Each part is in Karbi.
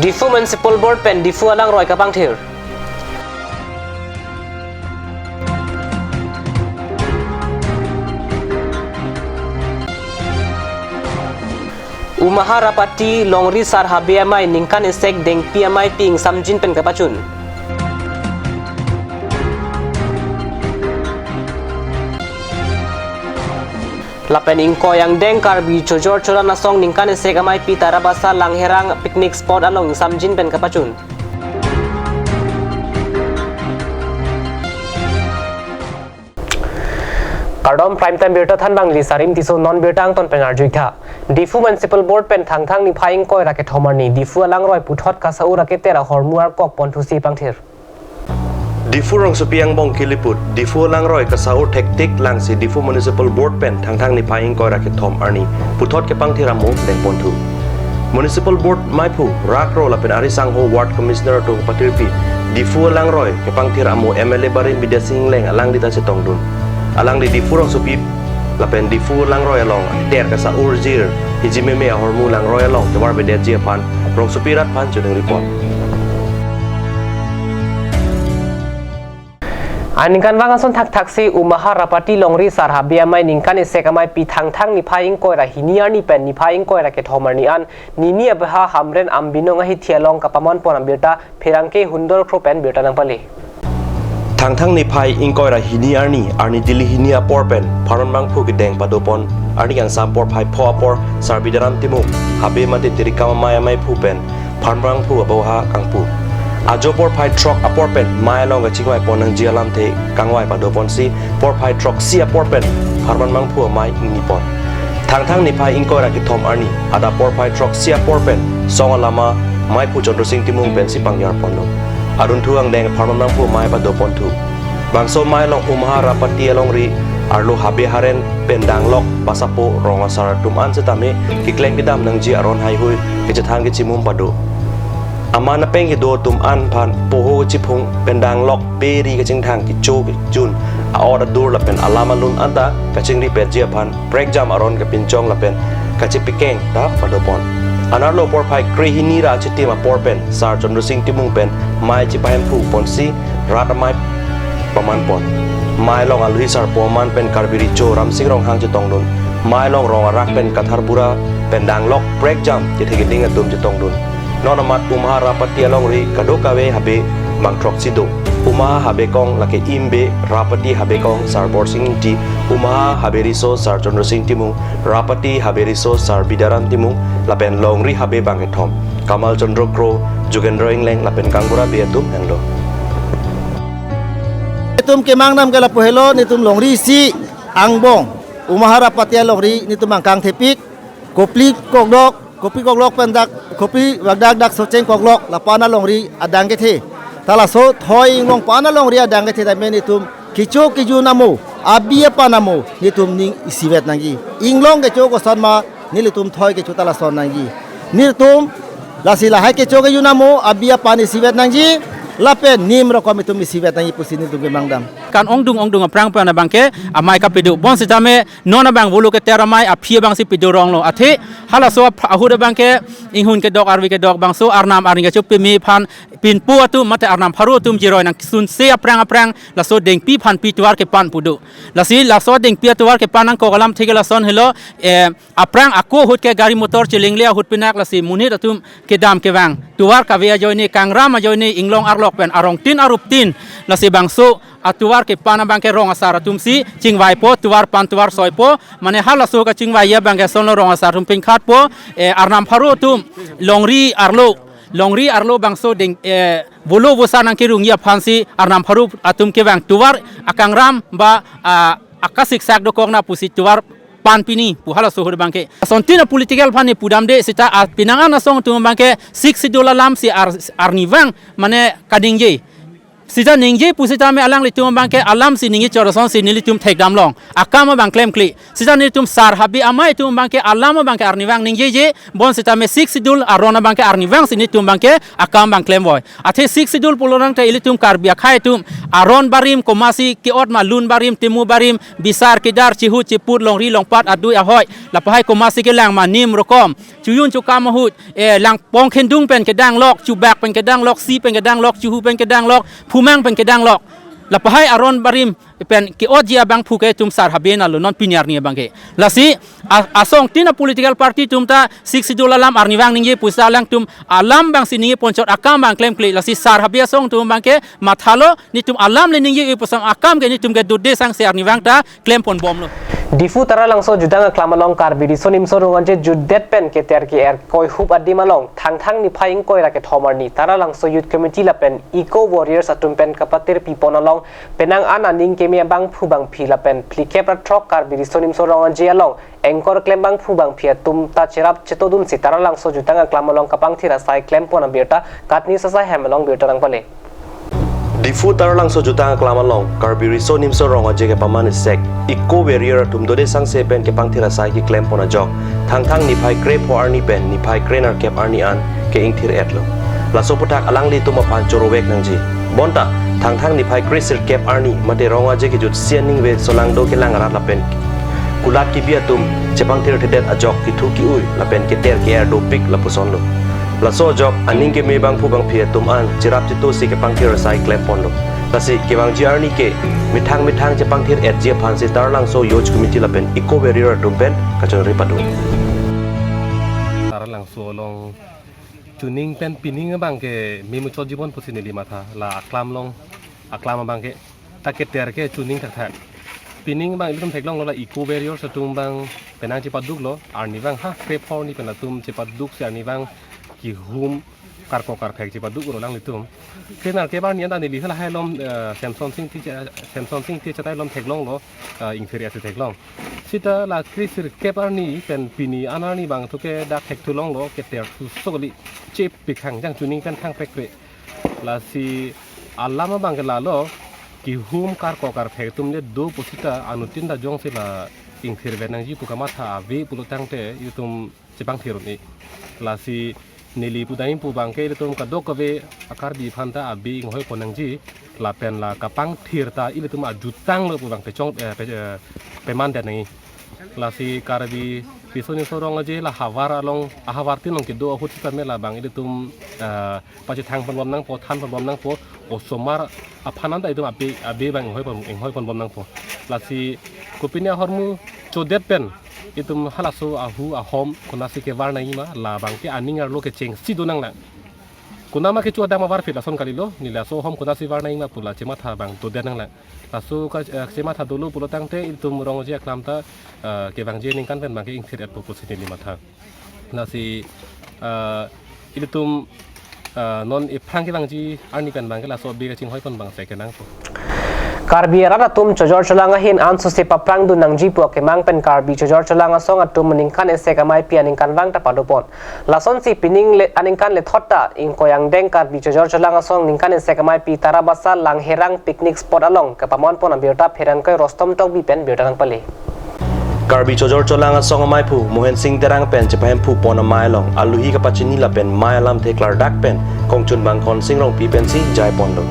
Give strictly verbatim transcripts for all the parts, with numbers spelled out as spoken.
Diphu Municipal Board pen Diphu alangroi kapangthir. Umahar Rapati Longri Sar Habe Amei ningkan isek Dengpi ameipi ingsamjin pen kapachun. Lapen ingkoi angdeng Karbi Chojor Choran Asong ningkan isek ameipi Tarabasa Langherang picnic spot along ingsamjin pen kapachun. Kardom, Prime Time Birta thanbang neli Sarim Tisso. Non birta angton pen arju-ik tha. Diphu Municipal Board pen Thangthang niphai ingkoi ra kethom arni Diphu alangroi puthot kasa-ur aketer ahormu arkok ponthusi pangthir. Diphu rongsopi angbong keliput, Diphu alangroi kasa-ur thektik langsi Diphu Municipal Board pen Thangthang niphai ingkoi ra kethom arni puthot kepangthir amo dengponthu. Municipal Board meiphu, rat ro lapen ari sangho Ward Commissioner atum patirpi Diphu alangroi kepangthir amo M L A barim Bidya Sing Engleng alangli ta chetongdun. Alangli Diphu rongsopi lapen Diphu alangroi along ter kasa-urjir hiji meme ahormu langroi along tovar bedetji aphan rongsopi rat aphan choningri pon. Aningkanvang ason thakthaksi Umahar Rapati Longri Sar Habe Amei ningkan isek ameipi Thangthang niphai ingkoi ra hini arni pen niphai ingkoi ra kethom arni an nini abeha Hamren Ambinong ahithi along kapaman pon abirta pherangke Hundor Kro pen birta nangpale. Thangthang niphai ingkoi ra hini arni, arni dili hini apor pen Pharman Bangphu kedeng padopon arni kangsam porphai pho apor Sar Bidaram Timung, Habe mate Tirikam Amei ameiphu pen Pharman Bangphu aboha kangpu. Ajo porphai throk apor pen mei along kachingvai pon nangji alamthe kangvai padoponsi porphai throksi apor pen Pharman Bangphu amei ingni pon. Thangthang niphai ingkoi ra kethom arni adap porphai throksi apor pen song alama meiphu Chandra Sing Timung pensi pangyar ponlo. Adunthu angdeng Pharman Bangphu amei padoponthu. Bangso mei along Umahar Rapati alongri arlo Habe Haren pen danglok basapo rong asar atum an setame keklem kedam nangji aron haihui kachethan kachimum pado. Aman apeng kedo atum an aphan poho kachiphung pen danglok pe ri kachingthang kecho kejun a-ot adur lapen alam alun anta kachingripetji aphan prekjam aron kapinchong lapen kachepikeng ta padopon. Anerlo porphai krehini ra chitim apor pen Sar Chandra Sing Timung pen mei chipahemphu ponsi rat amei paman pon. Mei along alohi sarpo aman pen Karbi Recho Ramsing Ronghang chetongdun. Mei along rong arak pen kathar bura pen danglok prekjam kethe keding atum chetongdun. Non amat Umahar Rapati alongri kadokave habe bang throksi do. Umahar Habe Kong lake Imbe, Rapati Habe Kong Sar Borsing Ingti, Umahar Habe Riso Sar Chandra Sing Timung, Rapati Habe Riso Sar Bidaram Timung, lapen Longri Habe bang kethom Kamal Chandra Kro, Jugendra Engleng lapen kangbura be atum henglo. Netum kemang dam ke lapu helo, netum longri isi angbong Umahar Rapati alongri netum angkang thepik, Kopili Koklok, Kopili Koklok pen dak, Kopili Wagdak dak Socheng Koklok, lapu-an alongri adang kethe. Ta laso thoi inglong pu-an alongri adang kethe tame netum kecho kejun amo, abi apan amo, netum ning isivet nangji. Inglong kecho koson ma, nelitum thoi kecho ta lason nangji. Netum lasi lahai kecho kejun amo, abi apan isivet nangji, lapen nim rokom itum isivet nangji pusi netum kemang dam. Kan ongdung ongdung aphrang pen abangke amei kapedo bonsitame non abang volo keter amei aphi abangsi pedo ronglo. Athe halaso aph-, ahut abangke inghun kedok arve kedok bangso arnam arni kachopeme aphan pinpo atum mate arnam pharo atum jiroi nangsunse aphrang aphrang laso Dengpi aphan pi tovar kepan pu do. Lasi laso Dengpi atovar kepan nangkok alamthe ke lason helo, eh, aphrang ako ahut ke gari motor chelengle ahut pinak lasi monit atum kedam kevang. Tovar kave ajoine, kangram ajoine, inglong arlok pen arongtin aruptin. Lasi bangso atovar kepan abangke rong asar atumsi chingvaipo, tovar pan tovar soipo. Mane halaso kachingvai abangke sonlo rong asar atum pinkhatpo, eh, arnam pharo atum longri arlo, longri arlo bangso Deng, eh, volo vosa nangkerungji aphansi arnam pharo atum kevang tovar akangram ba, ah, akasiksak dokok na pusi tovar pan pini pu halaso ahut abangke. Asontin a-political aphan ne pudamde seta a pinangan asong atum abangke Sixth Schedule alamsi ar, arnivang mane kaningje. Sita ningje pusitame alanglitum abangke alam si ningje chot asonsi nelitum thekdam long. Akam abang klemkle. Sita nelitum sar habe amei atum abangke alam abangke arnivang ningjeje, bonsitame Sixth Schedule aron abangke arnivang si nelitum abangke akam abang klemvoi. Athe Sixth Schedule pulo tangte ilitum Karbi akhei atum aron barim komatsi ke-ot ma, lun barim, temu barim, bisar kedar, chihut chiput, longri longpat, adui ahoi, lapahai komatsi kelang ma, nim rokom, chojun chokam ahut, eh, langpong khendung pen kedang lok, chubak pen kedang lok, si pen kedang lok, chuhu pen kedang lok, phumang pen kedang lok. Lapahai aron barim pen ke-otji abangphu ke itum sar habe nalo non pini arni abangke. Lasi a-, asongtin a-political party atum ta Sixth Schedule alam arnivang ningje pusi alangtum alam abang si ningje ponchot, akam abang klemkle. Lasi sar habe asong atum abangke mathalo, nelitum alam le ningje-e pusam akam ke nelitum ke dode sangse arnivang ta klempon bomlo. Diphu Taralangso Jutang Aklam along Karbi Riso Nimso Rong Aje jutdet pen keter ke-er koihuk adim along Thangthang niphai ingkoi ra kethom arni Taralangso Youth Committee lapen Eco Warriors atum pen kapatir pipon along penang an aning keme abangphu bangphi lapen phlikep ra throk Karbi Riso Nimso Rong Aje along engkor klem abangphu bangphi atum ta cherap chetodunsi Taralangso Jutang Aklam along kapangthir asai klempon abirta KAT News asai hem along birta nangpale. Diphu Taralangso Jutang Aklam along Karbi Riso Nimso Rong Aje kepaman isek Eco Warrior atum dode sangse pen kepangthir asai keklempon ajok Thangthang niphai krepho arni pen niphai krenerkep arni an ke-ingthir-etlo. Laso aphuthak alanglitum aphan chorovek nangji. Bonta Thangthang niphai kresirkep arni mate Rong Aje kejut si aningve solangdo kelang arat lapen kulat kebi atum chepangthirthedet ajok kethu ke-ui lapen keter ke-er dopik lapuson lo. Laso ajok aning keme abangphu bangphi atum an cherap chetosi kepangthir asai klemponlo. Lasi kevangji arni ke methang methang chepangthir-etji aphansi Taralangso Youth Committee lapen Eco Warrior atum pen kachonri pado. Taralangso along chuning pen pining abangke memuchotji bon pusi neli matha, la aklam along, aklam abangke ta keter ke chuning thakthak. Pining abang ilitum theklonglo, la Eco Warriors atum abang penang chepaduklo, arnivang ha krepho arni pen latum chepaduksi arnivang kehum karkok karphek chepaduklo alanglitum. Krenerkep arni anta neli hala hailom, eh, Semson Sing Ti, Semson Sing Ti chatai along theklonglo, eh, ingthir-et si theklong. Sita la kresirkep arni pen pini an arni abang thu ke dak thekthulonglo, keter thu sokli chepik hangjang chuning pen thang prekpre. Lasi alam abangke lalo, kehum karkok karphek atum le do pusita anuttin ta jongsi la ingthir-et nangji pu kamatha ave pulo tangte itum chepangthir un-e. Lasi neli pudam pu abangke ilitum kadokave a-Karbi aphan ta ave inghoipon nangji lapen la kapangthir ta ilitum ajutanglo pu abang pechong, eh, pe, eh, pemandet nangji. Lasi Karbi Riso Nimso Rong Aje la havar along, ahavartin along kedo ahut sitame labang ilitum, eh, pachethang ponbom nangpo, than ponbom nangpo, osomar aphan anta itum ave, ave abang inghoi pon, inghoi ponbom nangpo. Lasi kopine ahormu chodet pen itum halaso ahu ahom konatsi kevar nangji ma, labangke aning arlo kechengsi do nanglang. Konat ma kecho adang ma varphit lason kalilo, neli laso ahom konatsi var nangji ma pu la chematha abang dodet nanglang. Laso ka, eh, chematha dolo pulo tangte itum Rong Aje aklam ta, eh, kevangji aningkan pen abangke ingthir-etpo pusi neli matha. Lasi, eh, ilitum, eh, non ephrang kevangji arni pen abangke laso ave kachinghoi pon abang se kenangpo. Karbi arat atum chojor cholang ahin ansose paphrangdun nangji pu akemang pen Karbi chojor cholang asong atum aningkan esek ameipi aningkanvang ta padopon. Lasonsi pining le, aningkan lethot ta ingkoi angdeng Karbi chojor cholang asong ningkan esek ameipi Tarabasa Langherang picnic spot along kepamanpon abirta pherangke Rostom Tokbi pen birta nangpale. Karbi chojor cholang asong ameiphu Mohen Sing Terang pen chepahemphu pon amei along aluhi kapachini lapen mei alamthe klardak pen kongchunbang Khonsing Rongpi pensi jaiponlo.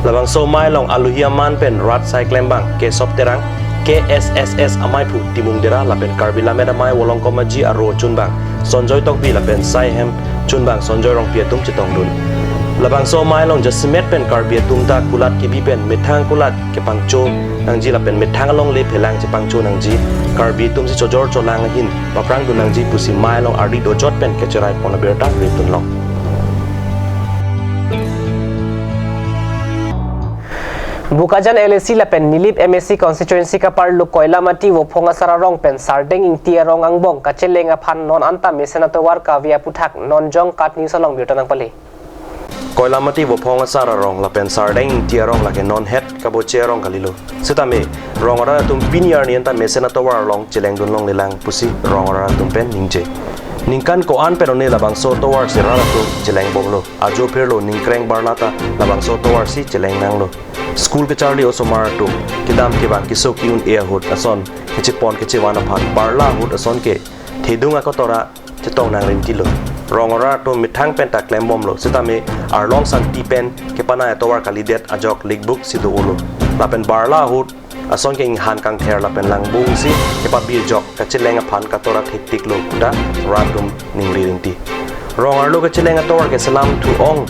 Labangso amei along aluhi aman pen rat sai klembang Kesop Terang, K S S S ameiphu Timung Dera lapen Karbi Lammet Amei Volongkom Aji aro chunbang Sonjoy Tokbi lapen sai hem chunbang Sonjoy Rongpi atum chetongdun. Labangso amei along jasemet pen Karbi atum ta kulat kebi pen methang kulat kepangcho nangji lapen methang alongle phelang chepangcho nangji, Karbi atumsi chojor cholang ahin paphrangdun nangji pusi mei along ardi dojot pen kecheraipon abirta ridunlong. Bokajan L A C lapen Nilip M A C constituency kaparlo Koilamati Vophong Asar arong pen Sardeng Ingti arong angbong kacheleng aphan non anta mesen atovar kave aphuthak non jong KAT News along birta nangpale. Koilamati Vophong Asar arong lapen Sardeng Ingti arong lake non het kaboche arong kalilo. Sitame rong arat atum pini arni anta mesen atovar along chelengdun longlelang pusi rong arat atum pen ningje. Ningkan ko-an pen one labangso tovar si rat atum cheleng bomlo. Ajo phirlo ningkreng barla ta labangso tovar si cheleng nanglo. School kecharli osomar atum kedam kevang keso ke-un-e ahut ason kechepon kechevan aphan barla ahut ason ke thedung akotora chetong nang rinti lo. Rong arat atum methang pen ta klem bomlo. Setame arlong santi pen kepanai atovar kalidet ajok likbuk si do-olo. Lapen barla ahut ason ke inghan kangther lapen langbung si kepabirjok kacheleng aphan katora thektik lo puta rat atum ningri rinti. Rong arlo kacheleng atovar ke selam thu-ong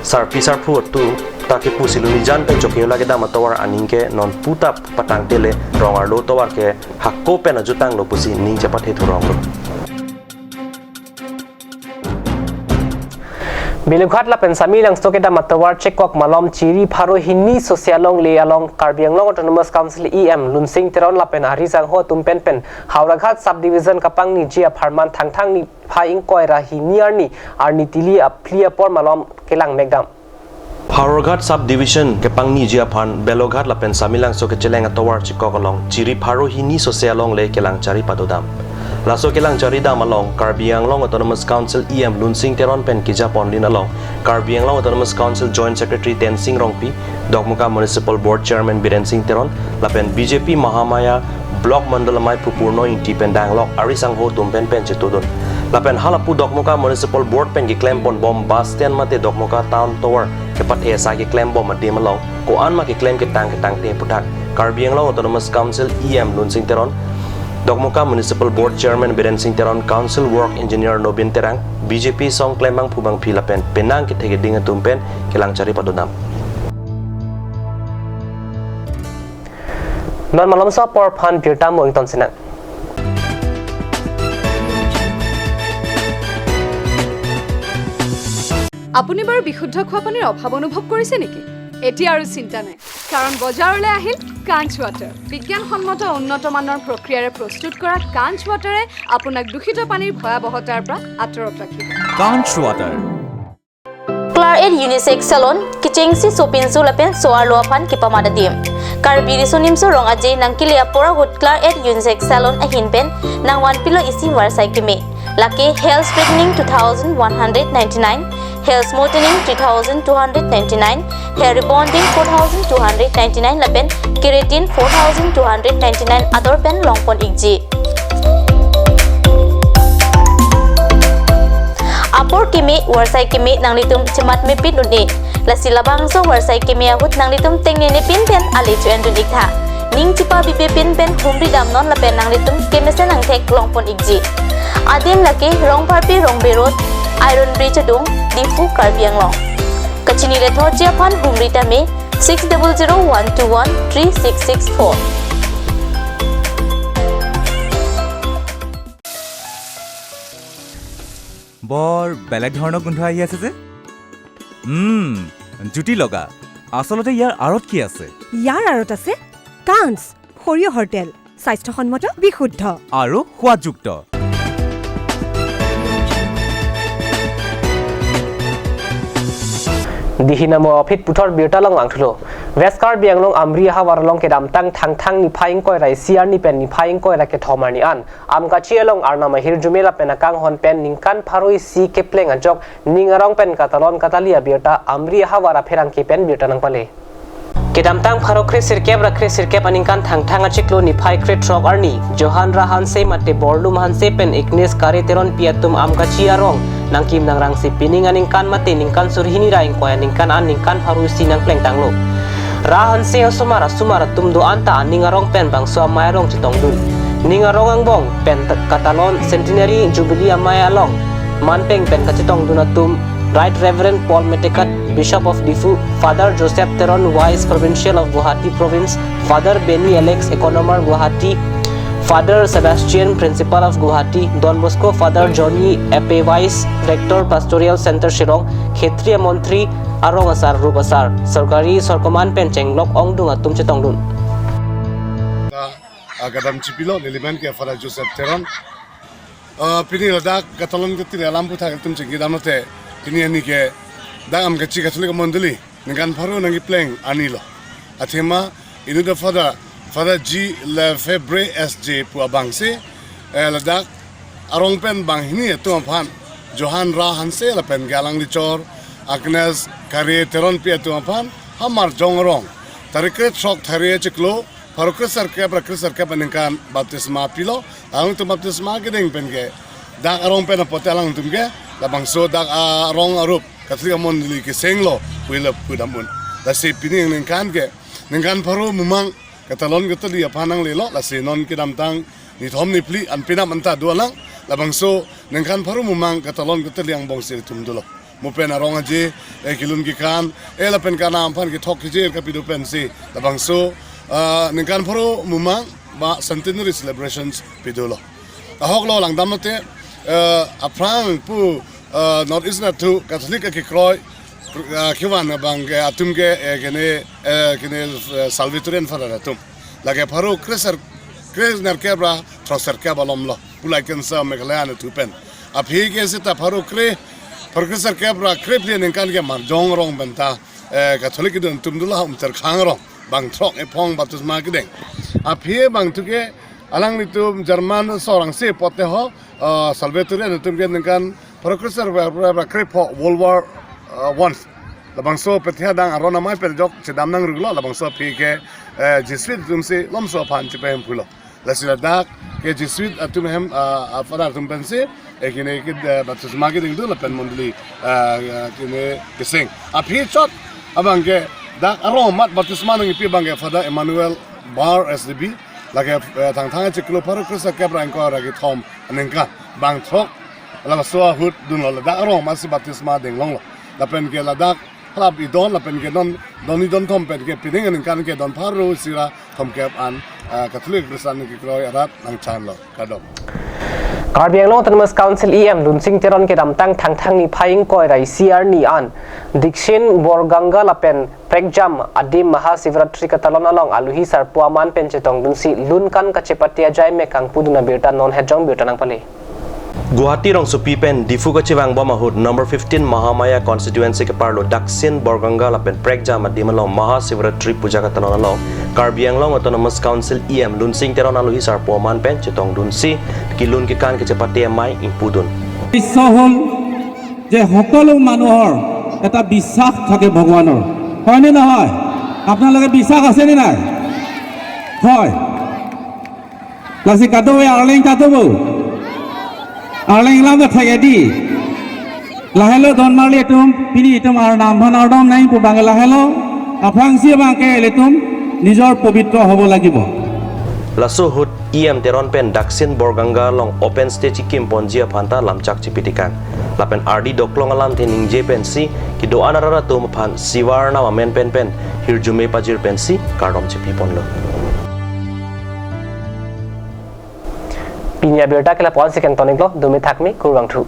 sarpi sarpo atum ta kepu si lunijan pen chokhe la kedam atovar aning ke non puta patangte le rong arlo tovar ke hako pen ajutang lo pusi ning chepathe thurong lo. Belughat lapen Samelangso kedam atovar chekok malom Chiri pharo hini Sose alongle along Karbi Anglong Autonomous Council E M Lunsing Teron lapen ari sangho atum pen pen Howraghat Subdivision kapangniji apharman Thangthang niphai ingkoi ra hini arni, arni tili aphli apor malom kelang mekdam. Howraghat Subdivision kepangniji aphan Belughat lapen Samelangso kecheleng atovar chekok along Chiri pharo hini Sose alongle kelang chari padodam. Laso kelang chari dam along Karbi Anglong Autonomous Council E M Lunsing Teron pen kejaponlin along Karbi Anglong Autonomous Council Joint Secretary Tensing Rongpi, Dokmoka Municipal Board Chairman Biren Sing Teron, lapen B J P Mahamaya Block Mandal amei Pu Purno Ingti pen danglok ari sangho atum pen pen chetudun. Lapen halapu Dokmoka Municipal Board pen keklem pon bom bus stand mate Dokmoka Town Tower kepathe asai keklem bom adim along ko-an ma keklem ketang ketangte aputhak Karbi Anglong Autonomous Council E M Lunsing Teron, Dokmoka Municipal Board Chairman Biren Sing Teron, Council Work Engineer Nobin Terang, B J P song klembangphu bangphi lapen penang kethe keding atum pen kelang chari padodam. Non malomso apor aphan birta mo ington sinang. আপুনি বাৰু বিশুদ্ধ খোৱা পানীৰ অভাৱ অনুভৱ কৰিছে নেকি? এতিয়া আৰু চিন্তা নাই, কাৰণ বজাৰলৈ আহিল কাঞ্চ ৱাটাৰ। বিজ্ঞানসন্মত উন্নত মানৰ প্ৰক্ৰিয়াৰে প্ৰস্তুত কৰা কাঞ্চ ৱাটাৰে আপোনাক দূষিত পানীৰ ভয়াৱহতাৰ পৰা আঁতৰত ৰাখিব। Kanch Water. Claret Unisex Salon, kechengsi sopinso lapen so-arlo aphan kepamat adim. Karbi Riso Nimso Rong Aje nangkele apor ahut Claret Unisex Salon ahin pen nangvanpilo isi varsai keme. Lake hair straightening two thousand one hundred ninety-nine, hair smoothening three thousand two hundred ninety-nine, hair rebonding four thousand two hundred ninety-nine lapen keratin four thousand two hundred ninety-nine ador pen longpon ikji. Apor keme, varsai keme nanglitum chematmepin un-e. Lasi labangso varsai keme ahut nanglitum tengnenepin pen ale cho-endun iktha. Ning chepabibepin pen humri damnon lapen nanglitum kemesen angthek longpon ikji. Adim lake Rongpharpi Rongbe Road, Iron Bridge adung, Diphu, Karbi Anglong. Kachinine thotji aphan humri tame six double zero one two one three six six four. বৰ বেলেগ ধৰণৰ গোন্ধ আহি আছে যে। উম, জুতি লগা। আচলতে ইয়াৰ আঁৰত কি আছে? ইয়াৰ আঁৰত আছে কাঞ্চ সৰিয়হৰ তেল, স্বাস্থ্যসন্মত, বিশুদ্ধ। আৰু সোৱাদযুক্ত। Dihina mo aphi puthot birta langlang thulo. West Karbi Anglong Amri ahavar along kedamtang Thangthang niphai ingkoi ra isi arni pen niphai ingkoi ra kethom arni an Amkachi along arnam ahirjume lapen akanghon pen ningkan pharo isi kepleng ajok ning arong pen katalon katali abirta Amri ahavar apherangke pen birta nangpale. Kedamtang pharo kre sirkep ra kre sirkep aningkan Thangthang achiklo niphai kre throk arni, Johan ra Hanse mate Borlum Hanse pen Ignis Kare Teronpi atum Amkachi arong nangkim nangrangsi pining aningkan mate ningkan surhini ra ingkoi aningkan an ningkan pharo isi nangplengtanglo. Ra Hanse osomar asomar atum do-an ta aning arong pen bangso amei arong chetongdun. Ning arong angbong pen katalon Centenary Jubilee amei along manpeng pen kachetongdun atum Right Reverend Paul Metekat, Bishop of Diphu, Father Joseph Teron, Vice Provincial of Guwahati Province, Father Benny Alex, Economar Guwahati, Father Sebastian, Principal of Guwahati, Don Bosco, Father Johnny Epe, Vice Rector, Pastoral Center Shillong, Khetriya Montri, arong asar, rup asar, sorkari sorkoman pen chenglok ongdung atum chetongdun. Ah, agadam chipilo, nelimen ke Father Joseph Teron. Ah, pini ladak katalon ketiri alam puthak atum chingki dam lote, pini ani ke dak Amkachi Catholic Mondoli ningkan pharo nangkepleng arni lo. Athema inut afather, Father G Lefebvre S J pu abangsi, eh, ladak arong pen banghini atum aphan, Johan Ra Hanse lapen ke alangli chor Agnes Kare Teronpi atum aphan ha Marjong arong tarik krethrok Thare chiklo pharo kresirkep ra kresirkep aningkan baptisma pilo. Alangtum baptisma kedeng pen ke dak arong pen apote alangtum ke labangso dak arong arup Catholic amondoli kesenglo puila pudam un. Lasi pini aningkan ke ningkan pharo mumang katalon katali aphan nanglelo, lasi non kedamtang nithom niphli an penap anta dolang, labangso ningkan pharo mumang katalon katali angbong si ilitum dolo. Mo pen arong aje, eh, kelun kekan, eh, lapen kanam aphan kethok kejer kapido pensi labangso, ah, ningkan pharo mumang ba centenary celebrations pidolo. Ahoklo langdam lote, eh, aphrang pu, eh, North East nathu Catholic akekroi, eh, kevan abang ke atum ke, eh, kene, eh, kene, eh, Salvatorian Father atum. Lake pharo kresir, krenerkep ra throksirkep alomlo. Pulai kensa Meghalaya nathu pen. Aphi ke seta pharo kre, pharo kresirkep ra krephli aningkan ke Marjong arong pen ta, eh, Catholic kedun atum dolo ha Umterkhang arong. Bang throk ephong baptisma kedeng. Aphi bangthu ke alanglitum German sorang si pote ho, eh, Salvatorian atum ke ningkan pharo kresir ra, ra, ra krepho World War, eh, One. Labangso pethe adang aron amei pen jok chedam nangrilo, labangso aphi ke, eh, Jesuit atum si lomso aphan chipahemphulo. Lasi ladak ke Jesuit atum hem, ah, ah, Father atum pensi, eh, kene ke, eh, baptisma kedeng do lapen mondoli, ah, ah, kene keseng. Aphi chot abang ke dak arong amat baptisma nangkipi abang ke Father Emmanuel Bar S D B, lake, eh, Thangthang chiklo pharo kresirkep ra ingkoi ra kethom aningkan bang throk labangso ahut dunlo, ladak arong amat si baptisma denglonglo. Lapen ke ladak halap idon lapen ke don, don idon thom pen ke pining aningkan ke don pharo isi ra thomkep an, ah, Catholic Christian kekroi arat nangchanlo. Kardom. Karbi Anglong Autonomous Council E M Lunsing Teron kedamtang Thangthang niphai ingkoi ra isi arni an Dakshin Borganga lapen Prekjam adim Mahashivratri katalon along aluhi sarpo aman pen chetongdunsi lun kan kachepate ajai mek kangpudun abirta non hejong birta nangpale. Guwahati rongsopi pen Diphu kachevangbom ahut number fifteen Mahamaya constituency keparlo Dakshin Borganga lapen Prekjam adim along Mahashivratri puja katalon along Karbi Anglong Autonomous Council E M Lunsing Teron aluhi sarpo aman pen chetongdunsi kelun kekan kachepate amei ingpudun. বিশ্ব হ'ল যে সকলো মানুহৰ এটা বিশ্বাস থাকে ভগৱানৰ, হয়নে নহয়? আপোনালোকে বিশ্বাস আছেনে নাই? হয়। Lasi kadokave arleng kado bo. Arleng lam ta thek edi. Lahelo don marli atum, pini itum arnam aphan ardom nangji pu abang lahelo. Aphrangsi abang ke ilitum nijor pobitro hobo lagibo. Laso ahut E M Teron pen Dakshin Borganga along open stage kekim ponji aphan ta lamchak chepi tekang. Lapen ardi doklong alamthe ningje pensi kedo-an arat atum aphan Shiva Arnam amen pen pen hirjume pajir pensi kardom chepi ponlo. Pini abirta ke la-an si kangton-iklo, dome thakme, kurvangthu.